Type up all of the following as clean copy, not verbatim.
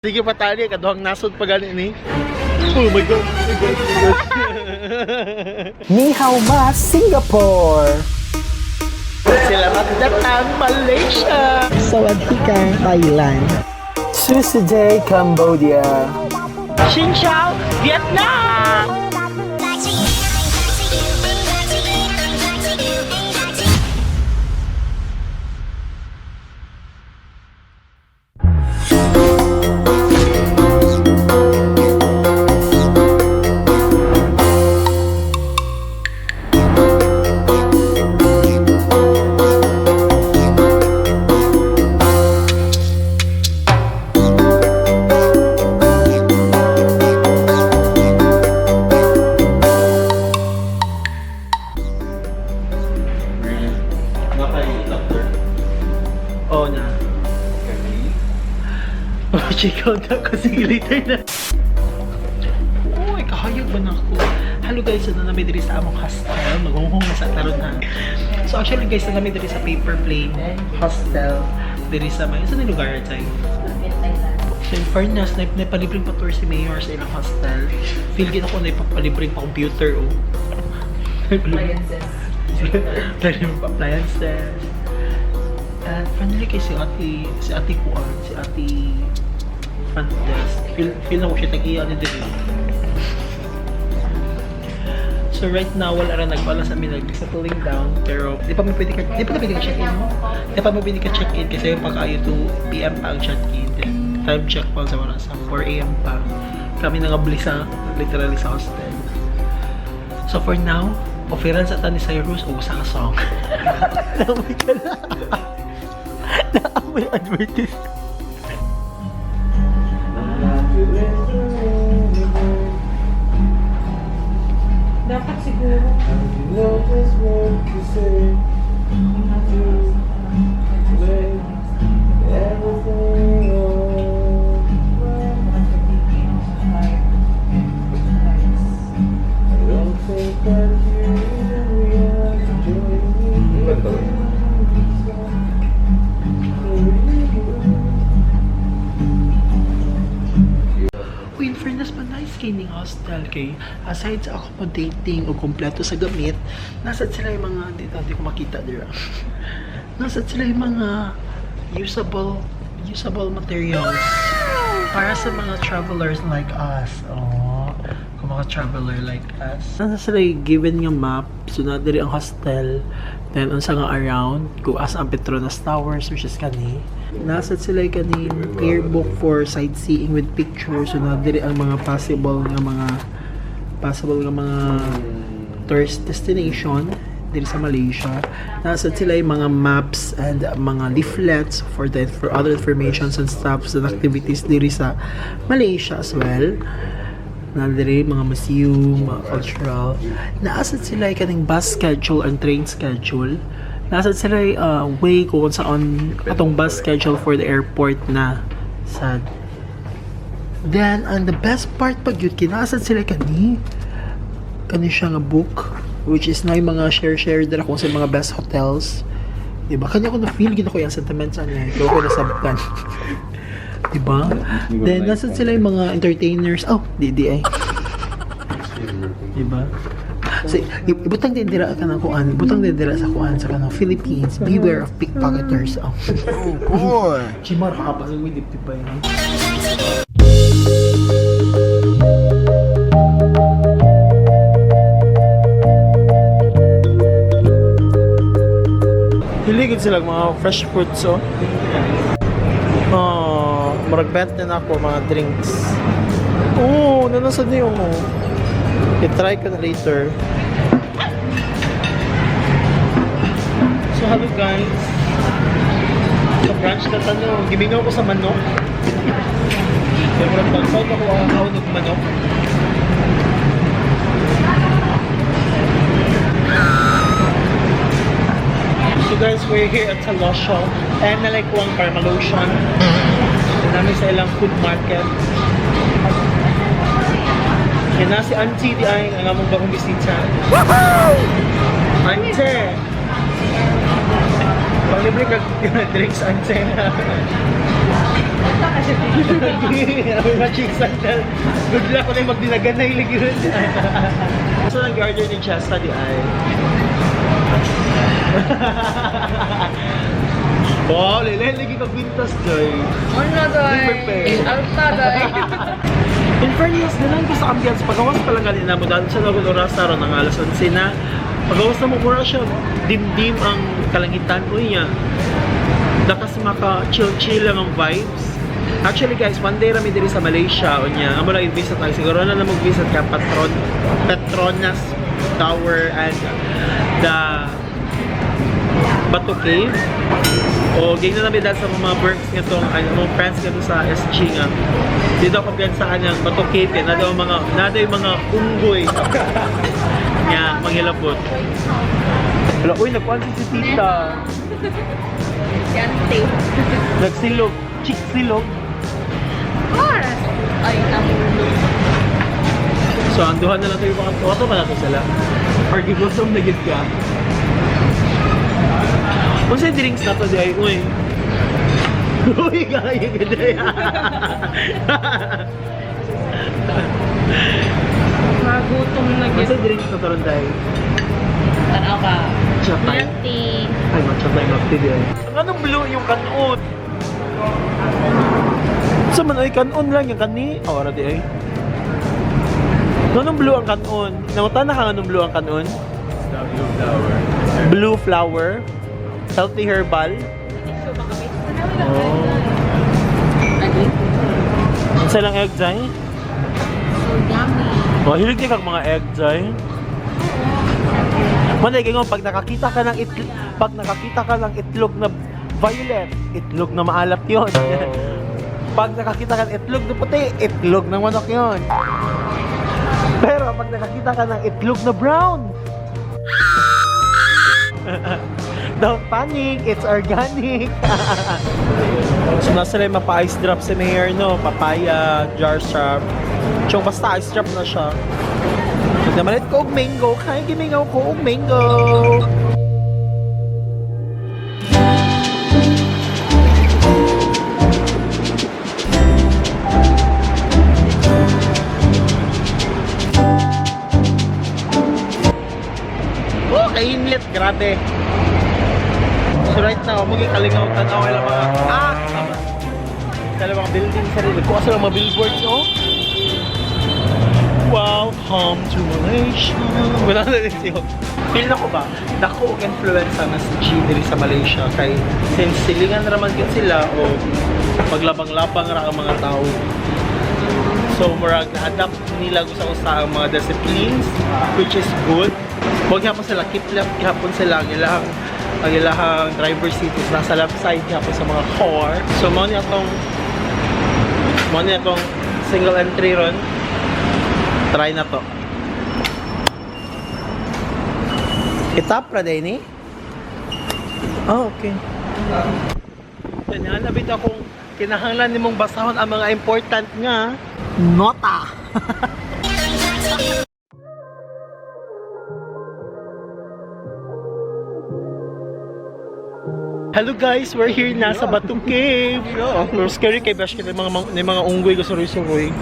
Sige patali, kaduhang nasod pa gani ni. Oh my God, oh my God, oh my God. Ni hao ma, Singapore! Selamat datang Malaysia. Sawadika, Thailand. Tuesday, Cambodia. Xin chào, Vietnam. Naka-doctor. Oh na. Oh, check out na kasi later na. Uy, kahayag ba na ako? Hello guys, so na namin diri sa among hostel. Maghunghong na sa taron na. So actually guys, na namin diri sa Paper Plane Hostel. Diri sa may, saan yung lugar tayo? So in fairness, na napalibreng pa tour si Mayor sa ilang hostel. Feel gid ako na ipapalibreng pa computer oh. Appliances. Appliances. Appliances. And finally kay si Ate Kuan, si Ate front desk. Feel na ko siya tag-iya ni diri. So right now wala ra nagpala sa amin, nag-settling down, pero di pa pwede ka check-in mo. Di pa mo pwede ka check-in kasi yung pagkaayo 2 PM pa ang check-in. Then time check pa sa wala sa 4 AM pa. Kami nangabli sa literally sa hostel. So for now, offeran sa ta ni Cyrus og usa ka song. Naamoy ka na. Naamoy advertise. Dapat siguro. Uy, in fairness pa, nice kay ning hostel kay aside sa accommodating o kompleto sa gamit, nasa sila yung mga, dito, hindi ko makita dira. Nasa sila yung mga usable usable materials para sa mga travelers like us. Oh, kung mga traveler like us. Nasa sila yung given nga map, so na diri ang hostel, then unsa nga around, kung asa ang Petronas Towers, which is kani. Nasa sila yung kaning clear book for sightseeing with pictures, so na diri ang mga possible nga mga tourist destination diri sa Malaysia. Nasa sila yung mga maps and mga leaflets for other informations and stuffs and activities diri sa Malaysia as well. Nandiri mga museum, mga cultural. Naasa sila yung kaning bus schedule and train schedule. Nasa sila yung way kung saan atong bus schedule for the airport na sa. Then, ang the best part pag yun, kinasad sila kani siya nga book, which is na yung mga share-share dira kung sa mga best hotels. Diba? Kanya ko na-feel, gina ko yung sentiments niya. Ikaw ko nasabtan. Diba? Then, nasa sila yung mga entertainers. Oh, di ay. Diba? So, ibutang din dira ka ng kuan, ibutang din dira sa kuan sa kanang Philippines. Beware of pickpocketers. Oh. Boy! Chimar ka pa sa dip ba yun? Hiligid sila mga fresh fruits oh. Oh, murag bent na ako mga drinks. Oh, nanasad niyo mo. I-try ko na later. So hello guys. Sa branch na tanong, gimingaw ko sa manok. Kaya murag pagsaw ako ang ako ng manok. So guys, we're here at Salosho. And nalike ko ang Parmalotion. Namin sa ilang food market. Kaya na si Auntie di ay ang among bagong bisita. Auntie! Palibre ka drinks, Auntie. May matching sandal. Good luck kung magdinagan na ilig yun. So, nag-order ni Chesta di ay. Wow, lele, lagi ka kwintas, Joy. Ano doy? Prepare. Alta doy. In fairness, ganun ko sa ambience. Pagawas pa lang ganin na mo, dahil siya nagod oras ron ang alas 11 na. Pagawas na mo, mura siya, dimdim ang kalangitan. Uy niya, dakas maka chill-chill lang ang vibes. Actually guys, one day rami diri sa Malaysia, unya, amo lang i-visit lang. Siguro na lang mag-visit ka Petronas Tower and the Batu Cave. O ganyan na namin dahil sa mga works nga tong ay, mga friends nga to sa SG nga. Dito ako sa ang Batu Cave eh, nada yung mga unggoy nga manghilabot. Wala, uy, nagkuhan si tita. Si Ante. Nagsilog, chick silog. Oras. Ay, nahulog. So, ang duha na lang tayo mga tuwa pa nato sila. Or gigutom na gid ka. Unsa yung drinks na to di ay uy. Uy, kaya ka di. Magutom na Unsa yung drinks na to ron dai? Tanaw ka. Chatay. Milk tea. Ay, matcha tayo milk tea di ay. Ang anong blue yung kanon? Sa man ay kanon lang yung kani. Oh, ara di ay. Anong blue ang kanon? Nangutan na ka anong blue ang kanon? Blue flower. Blue flower. Healthy herbal. Tissue ba kami? Oh. Agi? Unsa lang egg jay? So yummy. Oh, hilig ni kag mga egg jay. Manay kay pag nakakita ka ng itlog na violet, itlog na maalat 'yon. Pag nakakita ka ng itlog na puti, itlog ng manok 'yon. Pero pag nakakita ka ng itlog na brown, don't panic, it's organic. So nasa lang mapa-ice drop si Mayor, no? Papaya, jar sharp. Chong basta ice drop na siya. Nagdamalit ko og mango, kaya gimingaw ko og mango. Oh, kainit, grabe. So right now, maging kalingaw tanaw ilang mga tama. Sa mga building sa rin. Kuha sila mga billboards, oh. Welcome to Malaysia. Wala na rin siyo. Feel na ko ba, dako og influenza nga si G diri sa Malaysia kay since silingan raman gid sila o paglabang-labang ra ang mga tao. So murag na-adapt nila sa usa ang mga disciplines which is good. Huwag gihapon sila keep left gihapon sila ang ilahang driver seat is nasa left side gihapon sa mga car. So mao ni atong single entry ron. Try na to. Itap ra day ni? Ah, okay. Ganyan, nabit akong kinahanglan nimong basahon ang mga important nga nota. Hello guys, we're here na sa Batu Cave. Pero scary kay Bash kita mga unggoy ko suroy-suroy.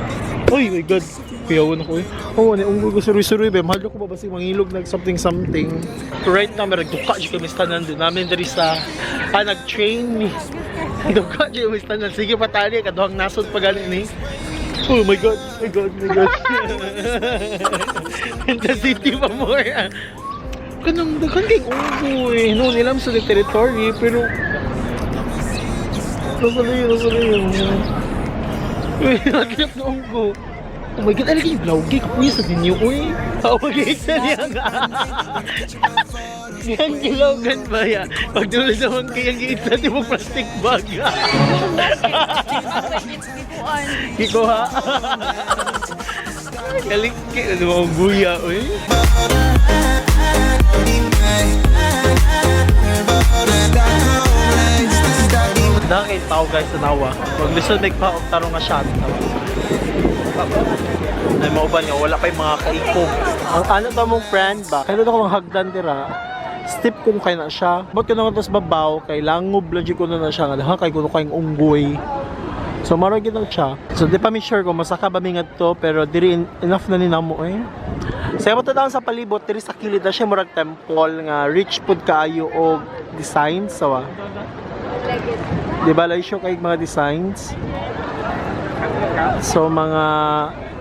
Uy, my God. Kuyawan ako eh. Oo, oh, unggoy ko suroy-suroy. Be, mahal ko ba basi mangilog nag something something. Right now, meron duka jud kami sa tanan doon. Namin diri sa nag-train mi. Duka jud kami sa tanan. Sige patali kaduhang nasod pa gani ni. Oh my God, my God, my God. In the city pa more. Kanang daghan kay unggoy. No, nilam sa territory pero nasa layo. Uy, naglap na unggo. Oh my God, ano kayo vlog? Uy, sa dinyo, uy. Oh my God, sa niya nga. Yang gilogan ba ya? Pag dulo naman kayang giitsa, di mo plastic bag. Kikuha. Galing kayo, ano mga guya, uy. Dahil tao guys sa nawa. Pag gusto may pa tarong nga shot. Ay mauban nga wala pa yung mga kaikog. Ang ano to mong friend ba? Kailan ako mang hagdan dira. Step ko kay na siya. Ba't ko naman tas babaw kay langob lang jud ko na siya nga ha kay kuno kay unggoy. So maro gid siya. So di pa mi sure kung masaka ba mi ngadto, pero diri enough na ni namo eh. Sa so, taon sa palibot diri sa kilid na siya murag temple nga rich pud kaayo og designs so ah. Di ba lai siya kay mga designs? So mga,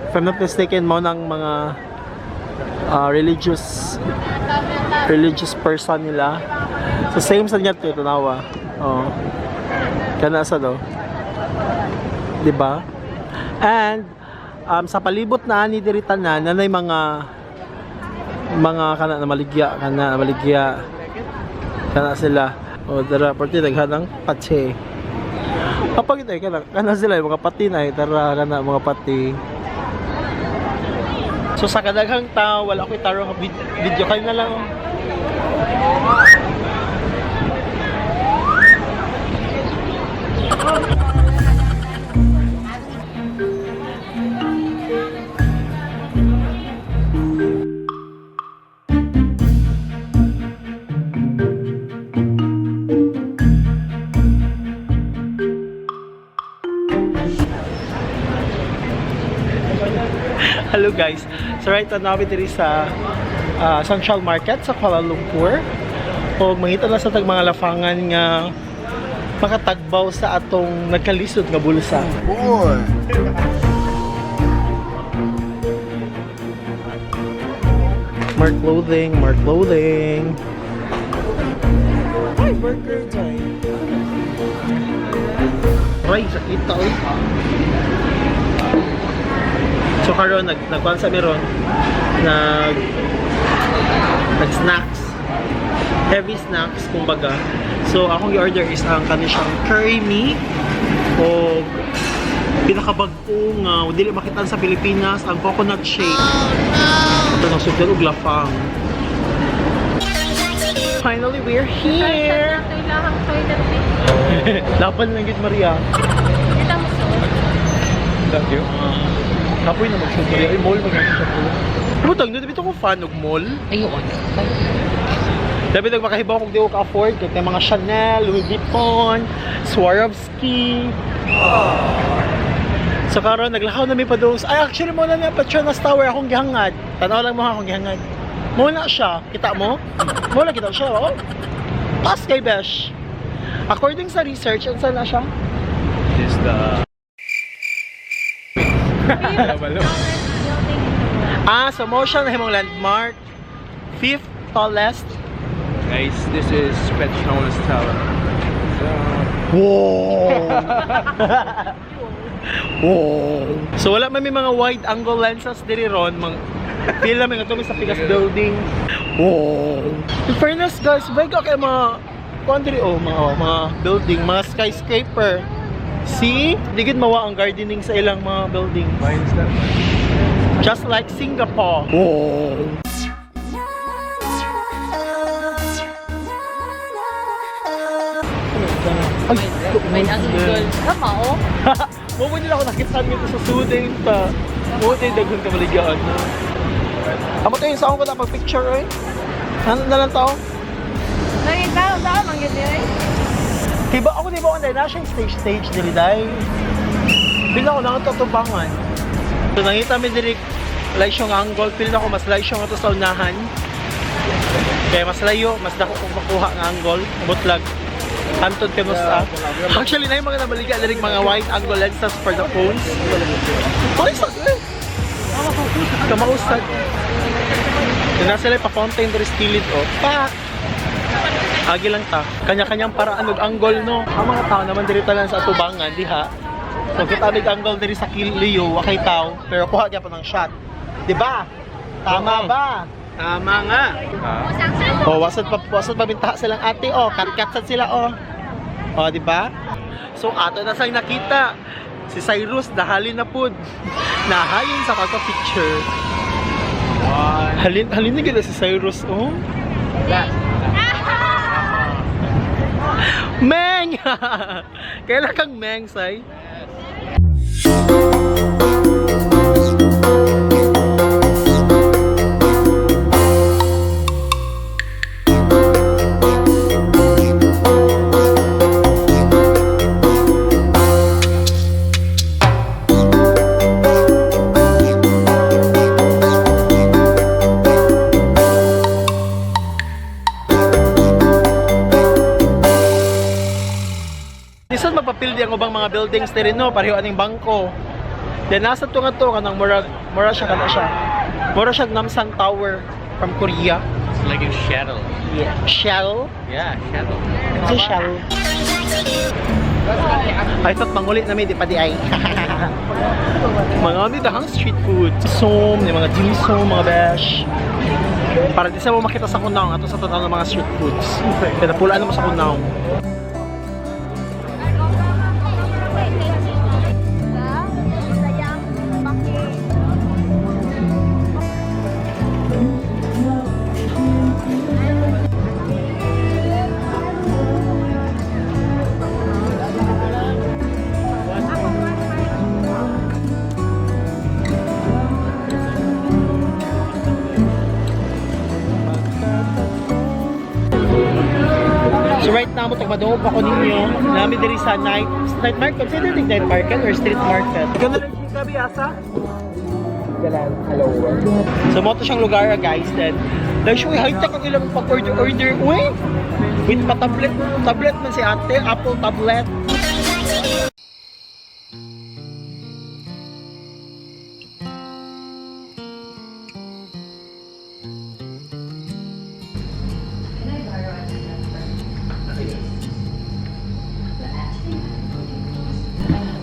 if I'm not mistaken, mo ng mga religious person nila. So same sa niya to, tanawa. Oh. Kana sa do. 'Di ba? And sa palibot na ani diri tanan nanay mga kana na maligya, kana na maligya. Kana sila. O dara parte daghan ang patse. Kapag ito kana kana sila yung mga pati na eh. Tara kana mga pati. So sa kadaghang tao, wala ko'y tarong video kayo na lang. Oh. Hello guys. So right now namin diri sa Central Market sa Kuala Lumpur. O mangita na sa tag mga lafangan nga makatagbaw sa atong nagkalisod nga bulsa. Boy. More clothing, more clothing. Ay, burger joint. Ay, sakit oy. So karon nagkuan sa meron nag snacks. Heavy snacks kumbaga. So akong i-order is ang kani siyang curry mee o pinakabag-o nga dili makitaan sa Pilipinas ang coconut shake. Ito nang sugdan og lafang. Finally, we're here! Kailangan toilet eh. Laban lang gid Maria. Kita mo so. Thank you. Kapoy na mag-shoot Maria. Ay, mall mag siya po. Butang, dito ko fan og mall. Ayun. Dabi nagmakahibaw kung di ko ka-afford. Kaya mga Chanel, Louis Vuitton, Swarovski. So karon naglakaw na mi pa doon. Ay, actually mo na niya Petronas Tower akong gihangad. Tanaw lang mo ha akong gihangad. Mo na siya. Kita mo? Mo na kita siya. Oh. Pass kay Besh. According sa research, unsa na siya? This the Kabalo. Ah, so mo siya na himong landmark. Fifth tallest. Guys, this is Petronas Tower. So, Whoa! Whoa! So wala man may mga wide angle lenses diri ron, mang feel namin nga sa Pigas building. Whoa! In fairness guys, bago kay mga kuan diri oh, mga building, mga skyscraper. See? Di gid mawa ang gardening sa ilang mga building. why is that? Just like Singapore. Whoa! Ay, May angle. Tama oh. Mo mo nila ako nakita nito sa sudin pa. Mo din daghang kamaligaan na. Amo tayo sa akong ko na pag-picture eh. Ano na lang tao? Naging tao tao man gyud eh. Kay ba ako di ba on na siya stage stage diri dai. Feel ako na tutubangan. So nangita mi diri like siyang angle, feel na ako mas like siyang ato sa unahan. Kaya mas layo, mas dako kong makuha ang angle, butlag. Hantod kay mas ah. Actually na yung mga nabaligya diri mga wide angle lenses for the phones. Ay, sa eh. Kamausad. Na sila pa fountain diri sa kilid oh. Pak! Agi lang ta. Kanya-kanyang paraan og angle no. Ang mga tao naman diri talan sa atubangan diha. So kita mig angle diri sa kiliyo, wa kay tao, pero kuha gyapon ang shot. Di ba? Tama ba? Tama nga. Oh, wasad pa binta silang ate oh, kat-kat sad sila oh. Oh, di ba? So ato na sang nakita si Cyrus nahalin na pud. Nahalin sa pagpa-picture. Halin halin na gid si Cyrus oh. Meng! Kailan kang Meng, Say? ang ubang mga buildings diri, no, pareho aning bangko. Then nasa to nga to kanang murag mura siya kana siya. Mura siya Namsan Tower from Korea. It's like in Seattle. Yeah. Shell. Yeah, Seattle. It's a shell. I thought manguli na may di pa di ay. Mga ami dahang street food. Som, ni mga dim sum, mga besh. Para di sa mo makita sa kunang ato sa tanaw ng mga street foods. Kaya napulaan mo sa kunang. So right now, mo madungog pa ko ninyo. Nami diri sa night market. Consider it night market or street market. Ganun lang siya gabi asa. Jalan Alowa. So mo to siyang lugar ah, guys, then dahil siya high-tech ang ilang pag-order-order. Uy! With pa tablet, tablet man si ate, Apple tablet.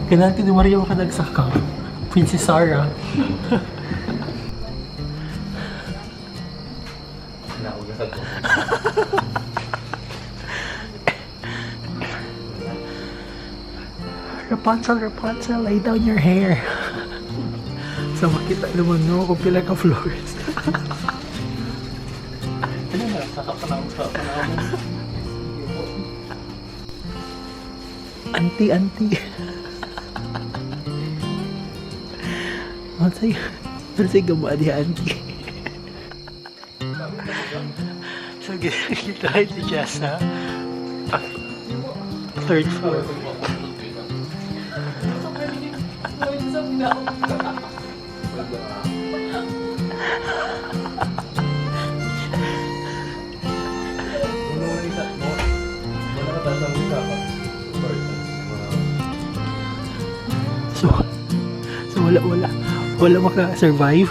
Kailangan ni Maria makaнаgsaka. Princess Sarah. Rapunzel, Rapunzel, lay down your hair. So makita naman no kung pila ka floors. Auntie, auntie. Unsay gamo di auntie? So kita si Jessa. Third floor. So wala maka-survive.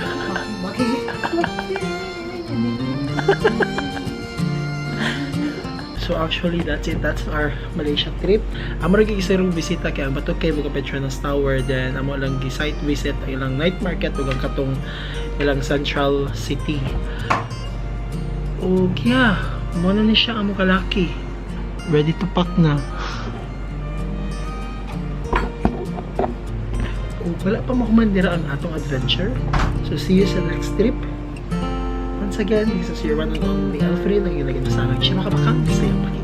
So actually, that's it. That's our Malaysia trip. Amo ra gyud isang bisita kay ang Batu Cave ug ang Petronas Tower, then amo lang gi site visit ang ilang night market ug ang katong ilang central city. Ug yeah, mo na ni siya amo kalaki. Ready to pack na. Ug wala pa makumandira ang atong adventure. So see you sa next trip. Once again, this is your one and only Alfred, ang ilagay na sa akin. Siya makabakang, sa iyong pakita.